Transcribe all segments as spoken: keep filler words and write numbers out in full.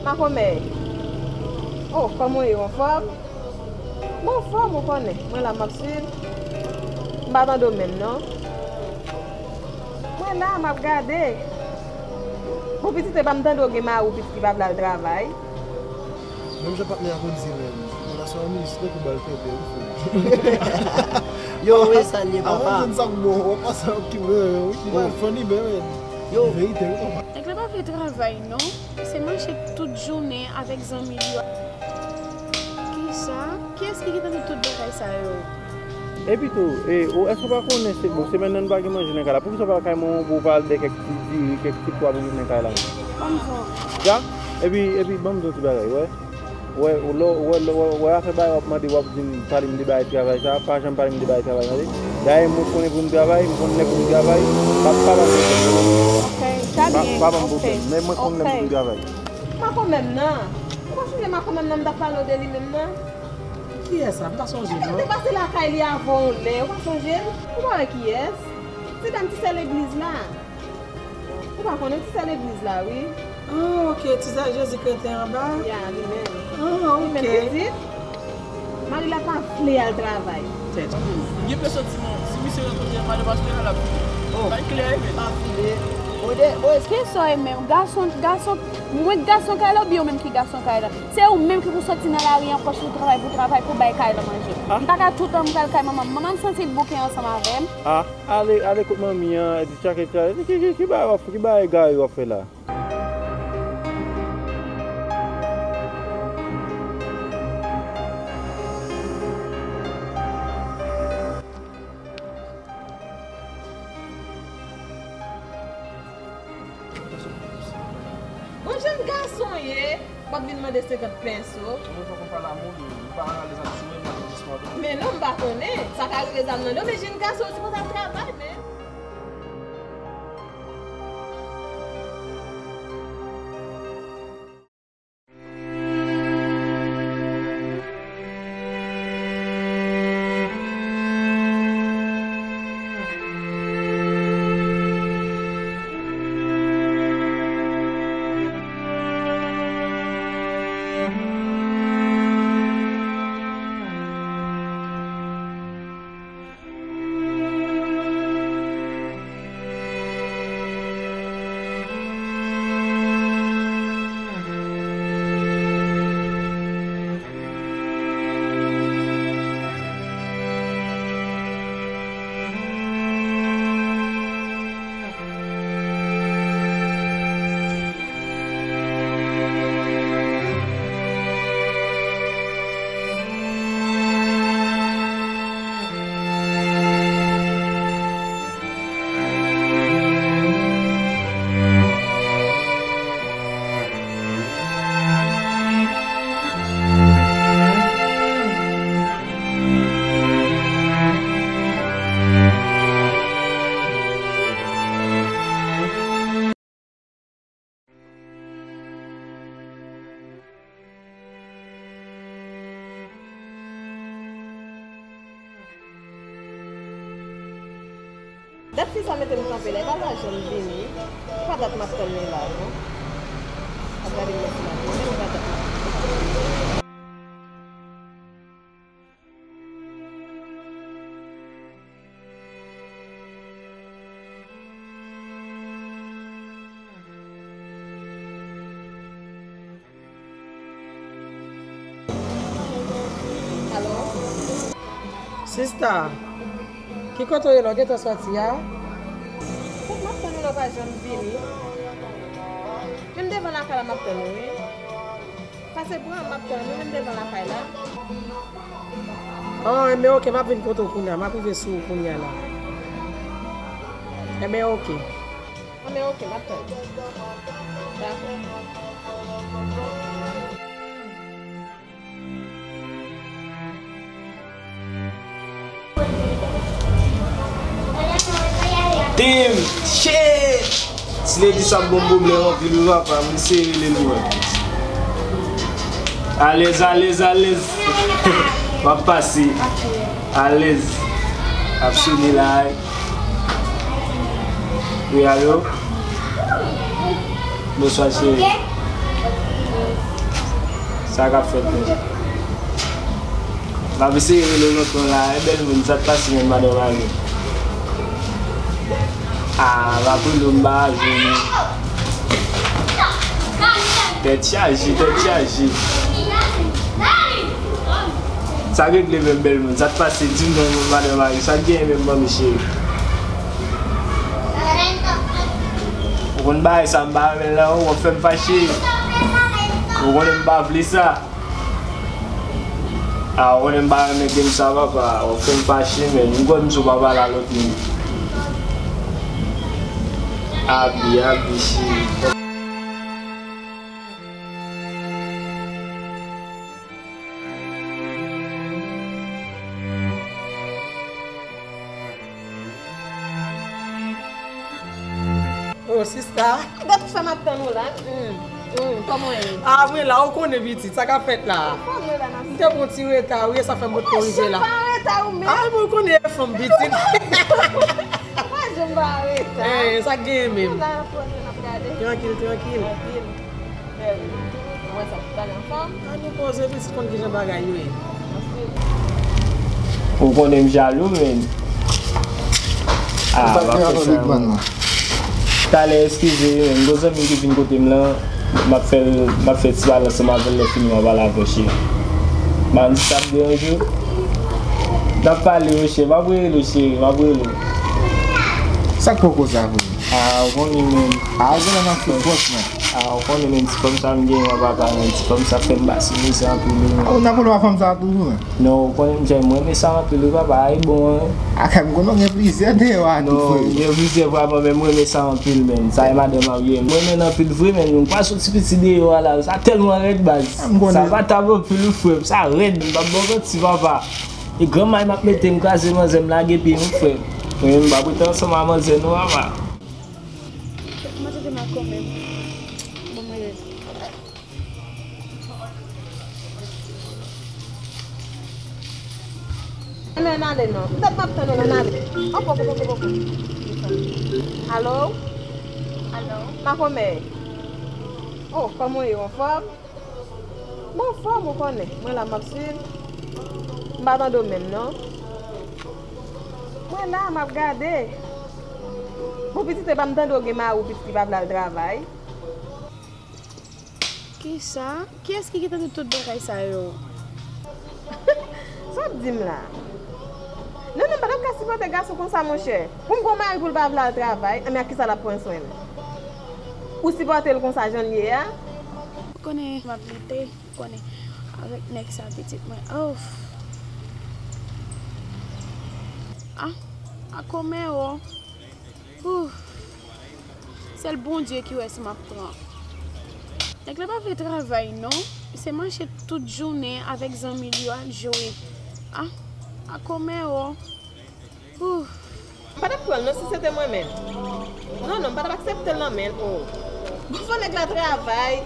Makomè. Oh, kòman w ye, w anfòm? Mwen anfòm, ou konnen. Mwen la, m ap swiv. M pa tande w menm, non. Mwen la, m ap gade. Bon, pitit, epa m tande w gen mari w, pitit, ki pa vle al travay. Menm jan patnè a konn di menm. Mwen la sou anmi, se tankou bal fètè, ou fou. Yo, e sa l ye, papa. Avan jèn sa k bon, w ap pase ak ki mwen, wi, ki bal funny, ben, men. Yo. Verite, wi, papa. Nèg la pa vle travay, non. Se manje tout jounen avèk zanmi l yo. Kisa? Kiyès ki gentan di tout bagay sa yo? Epi tou, e, ou, èske w pa konnen se, bon, semèn nan nou pa gen manje nan kay la? Poukisa w pa al kay manman w pou w pa al bè kèk ti diri, kèk ti pwa pou w met nan kay la? Ban m di w. Ja? Epi, epi, ban m di w ti bagay, wè. Wè, ou lè, wè, lè, wè, wè, afè bagay w ap mande, w ap di m, pale m de bagay travay sa, pa janm pale m de bagay travay, tande. Dayè, mwen konnen pou m travay, m konn lè pou m travay, pa, pa ban m pwoblèm. Ok, ta byen, papa m pwoblèm, men mwen konn lè pou m travay. Makomè m nan. Ou pa sonje makomè m nan m t ap pale w de li menm nan? Kiyès sa? M pa sonje, non. Li te pase lakay li avè w yon lè, ou pa sonje l? Ou pa wè kiyès? Se dam ti sè legliz la. Ou pa konnen ti sè legliz la, wi. Ah, ok, ti sè Jezi kreten anba? Ya, li menm. Ah, ok. Li menm pitit. Mari l la pa vle al travay. Tèt. Gen presantiman, si misye rankontre madan pastè a, l ap file. Oh. Bay klè, men. Pa file. Ode, o, kisa w ye menm? Gason, gason, mwen gason kay la oubyen ou menm ki gason kay la? Se ou menm ki pou soti nan lari an pwòch pou travay, pou travay, pou bay kay la manje. Ah. M pa ka toutan m pral kay manman m. Manman m santi l bouke ansanm avè m. Ah, ale, ale kot manmi an, epi tchake, tchake. Ki, ki, ki bagay w ap, ki bagay egare w ap fè la? Bon, jèn gason w ye, w ap vin mande senkant pèso. Mwen fòk mwen pale a moun, m pa analize ak sou mwen, m pa gen dispo avè l. Men non, m pa konnen. Sa ka rive zam nan do, men jèn gason, ou sipoze ap travay, men. Dat fi sa mete m kanpe la, e pa l pa janm vini. E pa dat m ap tann li la, non. Ap gade m nan sou la, men e pa dat m ap tann. Alo? Sista, ki kote w ye la? W gentan sòti a? Kot m ap tann ou la, w pa janm vini. Menm devan lakay la, m ap tann ou, wi. Pase pran, m ap tann ou menm devan lakay la. Oh, enben, oke, m ap vin kote w kounye a. M ap rive sou ou kounye a la. Enben, oke. Enben, oke, m ap tann ou. Dakò. Damn! Shit! Ti lady sa bon pwoblèm anpil wi papa, mwen sere rele l mwen. Alèz, alèz, alèz. M ap pase. Alèz. Ap sone la. Wi, alo? Bonswa, cheri. Sa k ap fèt menm? M ap eseye rele w lontan la, e bèl moun, sa k pase menm, madan Mari? Ah, m ap rele w, m pa jwenn ou. Tèt chaje, tèt chaje. Sa regle menm, bèl moun, sa k pase? Di m non, madan Mari, sa k genyen menm, manmi cheri? Ou konn bagay sa, m pa renmen l la, w ap fè m fache. Ou konnen m pa vle sa. Ah, ou konnen m pa renmen game sa, papa. W ap fè m fache, men m kwè m sou papa la lòt moun. Abi, abi, cheri. Oh, sista. Gade tout sa m ap tann ou la. Hmm, hmm, kòman w ye? Ah, mwen la, ou konnen pitit, sa k ap fèt la? Anfòm, mwen la, nan. M te pran ti reta, wi, sa fè m potko rive la. Ou pa janm pa an reta, ou menm. Ah, mwen konnen fanm pitit. Ou pa janm pa an reta. Eh, sa k genyen menm? Nou la, nan pwoze, n ap gade. Trankil, trankil. Trankil. Bèl. Ou wè sa, tout bagay anfòm? Ann nou poze, pitit, konn kijan bagay yo ye. Ou konnen m jalou, menn. Ah, m ap fè sa. Talè, eskize, menn. Gon zanmi ki vin kote m lan, m ap fè l, m ap fè ti pale ansanm avè l, lè fini m ap pale avè w, cheri. M pa di sa ap deranje w. N ap pale, wi, cheri. M ap rele w, cheri. M ap rele w. Sa k poko sa, vre? Ah, ou konnen, menn. Ah, ou genlè nan fout pòs, menn. Ah, ou konnen menm ti fanm sa m genyen an, papa, menm ti fanm sa fè m pase mizè anpil, wi. Ah, ou nan pwoblèm ak fanm sa toujou, menn? Non, ou konnen m, m renmen sa anpil, wi, papa, a, e bon, wi. Ah, kay m konnen w gen plizyè deyò a tou, frè. Non, m gen plizyè vrèman, men m renmen sa anpil, menn. Sa e madan marye m. M renmen l anpil vre, menn. M kwè se yon ti piti deyò a la, sa tèlman rèd, baz. Ah, m konnen. Sa pa tab anpil, wi, frè m. Sa rèd, m p ap ba w manti, papa. E granmay m ap mete, m kraze manzè, m lage pye m, wi, frè m. Wi, m p ap rete ansanm ak manzè, non, papa. Mwen tande makomè. Bon, mwen rele. Ann ale non. Poutèt m ap tann ou la, ann ale. Oh, poko, poko, poko. Alo? Alo? Makomè. Oh, kòman w ye, w anfòm? M anfòm, ou konnen. Mwen la, m ap swiv. M pa tande w menm, non. Mwen la, m ap gade. Bon, pitit, epa m tande w gen mari w, pitit, ki pa vle al travay. Kisa? Kiyès ki gentan di tout bagay sa yo? Sa w ap di m la? Non, non, m pa t ap ka sipòte gason konsa, monchè. Pou m gon mari pou l pa vle al travay, anben ak kisa l ap pran swen m? Ou sipòte l konsa jan l ye a? Ou konnen m ap lite, ou konnen, avèk nèg sa pitit mwen. Oh. Ah, a kòmè o. Ouh. Sèl Bondye ki wè si m ap pran. Nèg la pa vle travay non. Se mache tout jounen avèk zanmi l yo al jwe. Ah, a kòmè o. Ouh. M pa t ap pran l non si se te mwen menm. Non, non, m pa t ap aksepte l nan men l, oh. Bon, fò nèg la travay,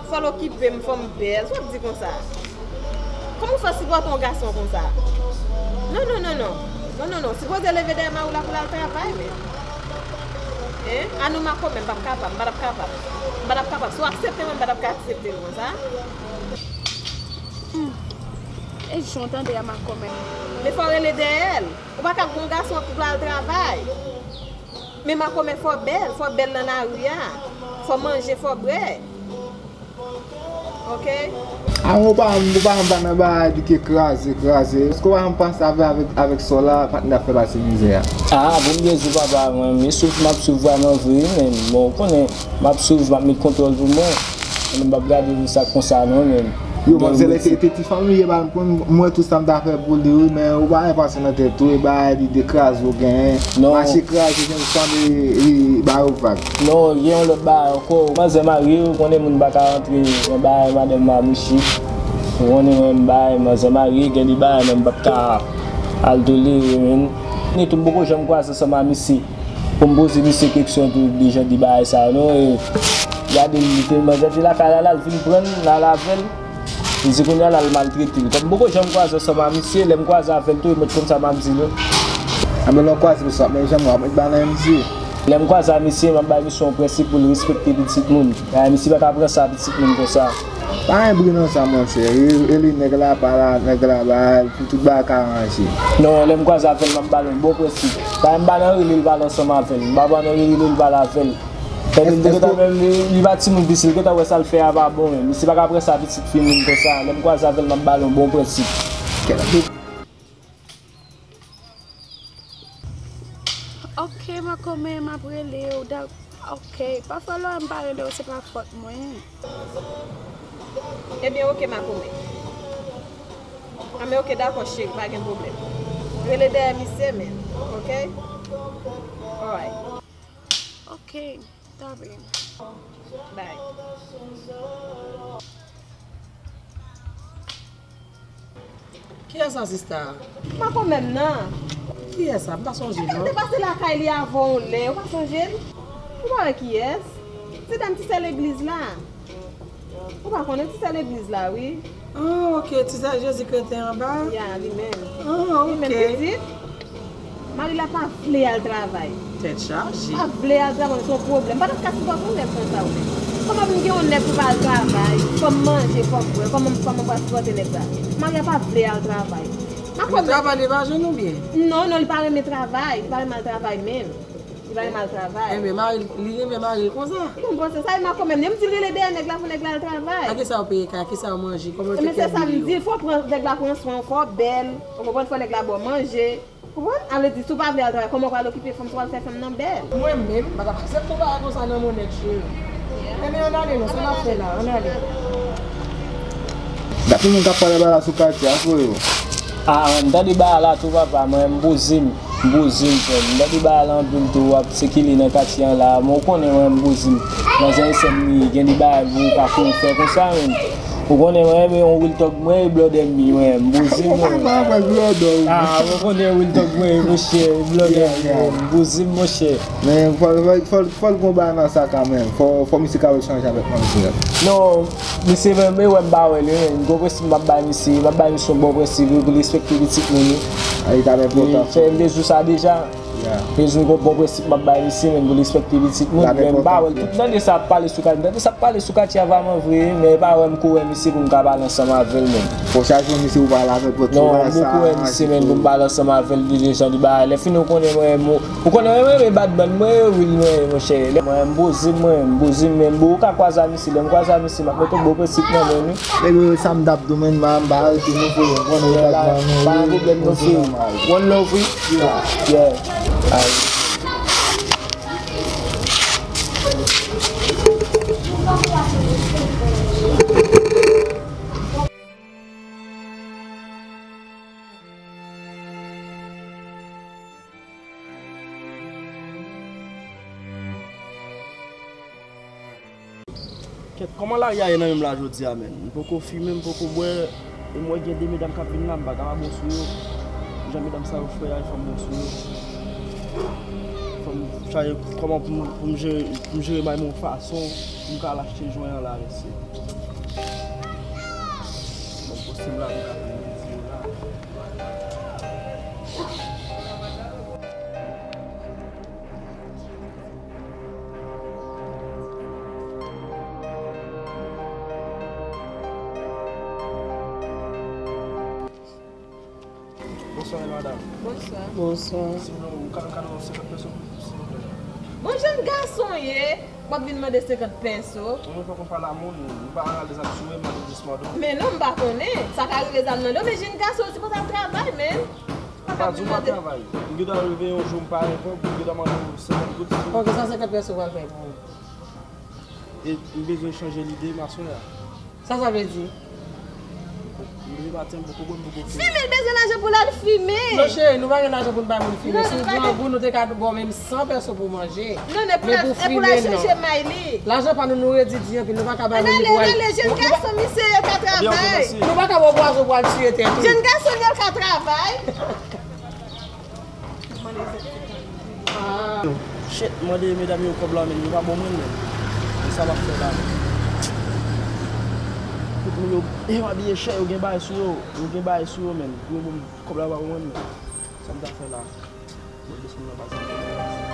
fò l okipe m, fò m pè l. Sa w ap di konsa? Kòman w fè sipòte yon gason konsa? Non, non, non, non. Non, non, non. Sipoze leve dèyè mari w la pou l al travay, men. Hein? A non, makomè, m p ap kapab, m pa t ap kapab. M pa t ap kapab. Si w aksepte mwen, m pa t ap ka aksepte l konsa. Hmm. E jan w tande a, makomè. Men fò w rele dèyè l. Ou pa ka gon gason pou l al travay. Men makomè fò bèl, fò bèl nan lari a. Fò manje, fò bwè. Oke? A, ou pa, ou pa janm pa nan bagay di ke kraze, kraze. Èske ou pa janm panse avè, avèk, avèk sò la, patnè ap fè pase mizè a? A, pou m byen di w papa, mwen, men swiv m ap swiv vrèman vre, men bon, ou konnen, m ap swiv, m ap met kontwòl pou mwen. Mwen, m p ap gade sa konsa non, men. Yo, manzèl te, te ti fanmi, e pa m konn, mwen, tout sa m ta fè pou li, wi, men ou pa gen panse nan tèt ou, e bagay li de kraze ou genyen. Non. Mache kraze, jan ou sanble, e, e, ba yo vag. Non, gen yon lòt bagay ankò. Manzè marye, ou konnen moun pa ka rantre nan bagay madanm mamouchi. Ou konnen mwen, m bagay manzè marye, gen de bagay, men m p ap ka al tolere, men. Ni tou, m poko janm kwaze ansanm a misye. Pou m poze misye keksyon tou, deja di bagay sa a, non, e, gade l, li te, manzè te lakay la, la, l vin pran l, l al avè l, li di kounye a la, l maltrete l. Kòm m poko janm kwaze ansanm a misye, lè m kwaze avè l tou, e mèt konn sa m ap di l, wi. Anben, lè w kwaze misye, w ap met janm, w ap met bagay nan men misye. Lè m kwaze a misye, m ap bay misye yon prensip pou l respekte pitit moun. E, misye pa ka pran sa pitit moun konsa. Pa gen bri nan sa, monchè. Rele nèg la, pale a nèg la, ba, pou tout bagay ka ranje. Non, lè m kwaze avè l, m ap ba l yon bon prensip. Pa m ba l anri li, li pale ansanm avè l. M pa ba l anri li, li pale avè l. Epi li gentan menm, li, li pa timoun pis, li gentan wè sa l fè a pa bon menm. Misye pa ka pran sa pitit fi moun konsa. Lè m kwaze avè l, m ap ba l yon bon prensip. Ok, makomè, m ap rele w. Da-, ok, pafwa lè m pa rele w, se pa fòt mwen. Ebyen, ok, makomè. Anben, ok, dakò, cheri, pa gen pwoblèm. Rele dèyè misye, men. Ok? Alright. Ok, ta byen. Bye. Kiyès sa, sista? Makomè m nan. Kiyès sa? M pa sonje, non. Li te pase lakay li avè w yon lè, ou pa sonje l? Ou pa wè kiyès? Se dam ti sè legliz la. Ou pa konnen ti sè legliz la, wi. Ah, ok, ti sè Jezi Kreten anba? Ya, li menm. Ah, ok. Li menm pitit. Mari l la pa vle al travay. Tèt chaje. Pa vle al travay, se yon pwoblèm. Pa t ap ka sipòte yon nèg konsa, ou menm. Kòman pou m gen yon nèg pou m pa al travay? Fò m manje, fò m bwè. Kòman, kòman m pral sipòte nèg la? Mari a pa vle al travay. Men travay li pa jwenn oubyen? Non, non, li pa renmen travay. Li pa renmen al travay menm. Li pa renmen al travay. Enben, mari l, li renmen mari l konsa? Bon, bon, se sa, e makomè m. Menm di l rele dèyè nèg la pou nèg la al travay. A kisa yo peye kay, a kisa yo manje, kòman yo tek kè bebe yo? Enben, se sa m di, fò pran, nèg la pran swen w, fò w bèl. Ou konprann, fò nèg la ba w manje. Konprann? A vle di, si w pa vle al travay, kòman w pral okipe fanm, si w al fè fanm nan bèl? Mwen menm, m pa t ap aksepte yon bagay konsa nan men yon nèg, cheri. Enben, ann ale non, sa n ap fè la, ann ale. Gade moun k ap pale bagay la sou katye a, freo. Ah, m tande bagay la tou, papa, mwen, m poze m, m poze m, frè m. M tande bagay la anpil tou, w ap sikile nan katye an la, men w konnen mwen, m poze m. Manzè e sè m li ye, gen de bagay pou w pa konn fè konsa, menm. Ou konnen mwen renmen yon real talk, mwen e blòdè m li, mwen, m poze m, mwen. Ah, ou konnen real talk, mwen, monchè, blòdè m, mwen, m poze m, monchè. Men, fò, fò, fò, fò l gon bagay nan sa kanmenm. Fò, fò misye ka chanje avèk manzè. Non, misye menm, e wè m pa wè l, wi, men. Gon prensip m ap bay misye, m ap bay misye yon bon prensip, wi, pou l respekte pitit moun, wi. A, li t ap enpòtan. Fè m te di w sa deja. Bezwen gon bon prensip m ap bay misye, men pou l respekte pitit moun, men m pa wè l. Tout tande sa ap pale sou katye, tande sa ap pale sou katye a vrèman vre, men e pa wè m ko wè misye pou m ka pale ansanm avè l, men. Bon, chak jou misye ou pale avè l, bon, non, m poko wè misye, men pou m pale ansanm avè l de jan de bagay. Lè fini, ou konnen mwen, mwen, ou konnen mwen renmen bad band, mwen e real mwen, monchè. Lè mwen, m poze m, mwen, m poze m, men bon, ou ka kwaze a misye, lè m kwaze a misye, m ap mete yon bon prensip nan men nou. Ebyen, sa m t ap di w, men, m pa, m pa rete non, frè, m konnen bad band, non, pa gen pwoblèm non, frè. One love, wi. Yeah. Ay. Kèt, kòman lari a ye nan men m la jodi a, menn? M poko fimen, m poko bwè, e m wè gen de medam k ap vin la, m pa ka pa bon sou yo. Jan medam sa yo fè a, fò m bon sou yo. Fò m chache kòman pou m, pou m jere, pou m jere may mwen yon fason, pou m ka al achte jwen an la, mesye. Bon, posib la, m ka vin di yo la. Bonswa, wi, madanm. Bonswa. Bonswa. Sinon, ou ka, ou ka ban m senkant peso, silvouplè? Bon, jèn gason ye, w ap vin mande senkant peso. Mwen pa konn pale a moun, ou pa rale zam sou mwen, mande jis padon. Men non, m pa konnen. Sa ka rive zam nan do, men jèn gason, ou sipoze al travay, men. Pa di w pa travay. M gentan rive yon jou m pa repon, m gentan mande w senkant goud. Ok, sa senkant peso pral fè pou ou. E m bezwen chanje lide m aswè a. Sa sa vle di? M leve maten, m poko bwè, m poko fimen. Fimen, l bezwen lajan pou l al fimen. Non, cheri, nou pa gen lajan pou n bay moun fimen. Si w grangou, nou te ka ba w menm san peso pou manje. Non, e pou l al chanje may li. Lajan pa nou, nou redi di anpil, nou pa ka bay moun li pou al. Ann ale, ann ale, jèn gason, misye, yo ka travay. Nou pa ka ba w pwazon pou al tiye tèt ou. Jèn gason, yo ka travay. Shit, mande medam yo kòb la, men yo pa ban mwen, men. Men sa m ap fè la, men. Tout moun yo, yo abiye chè, yo gen bagay sou yo, yo gen bagay sou yo, men. Pou yo ban m kòb la, yo pa ban mwen, men. Sa m ta fè la? Bon, desann nan, pa di.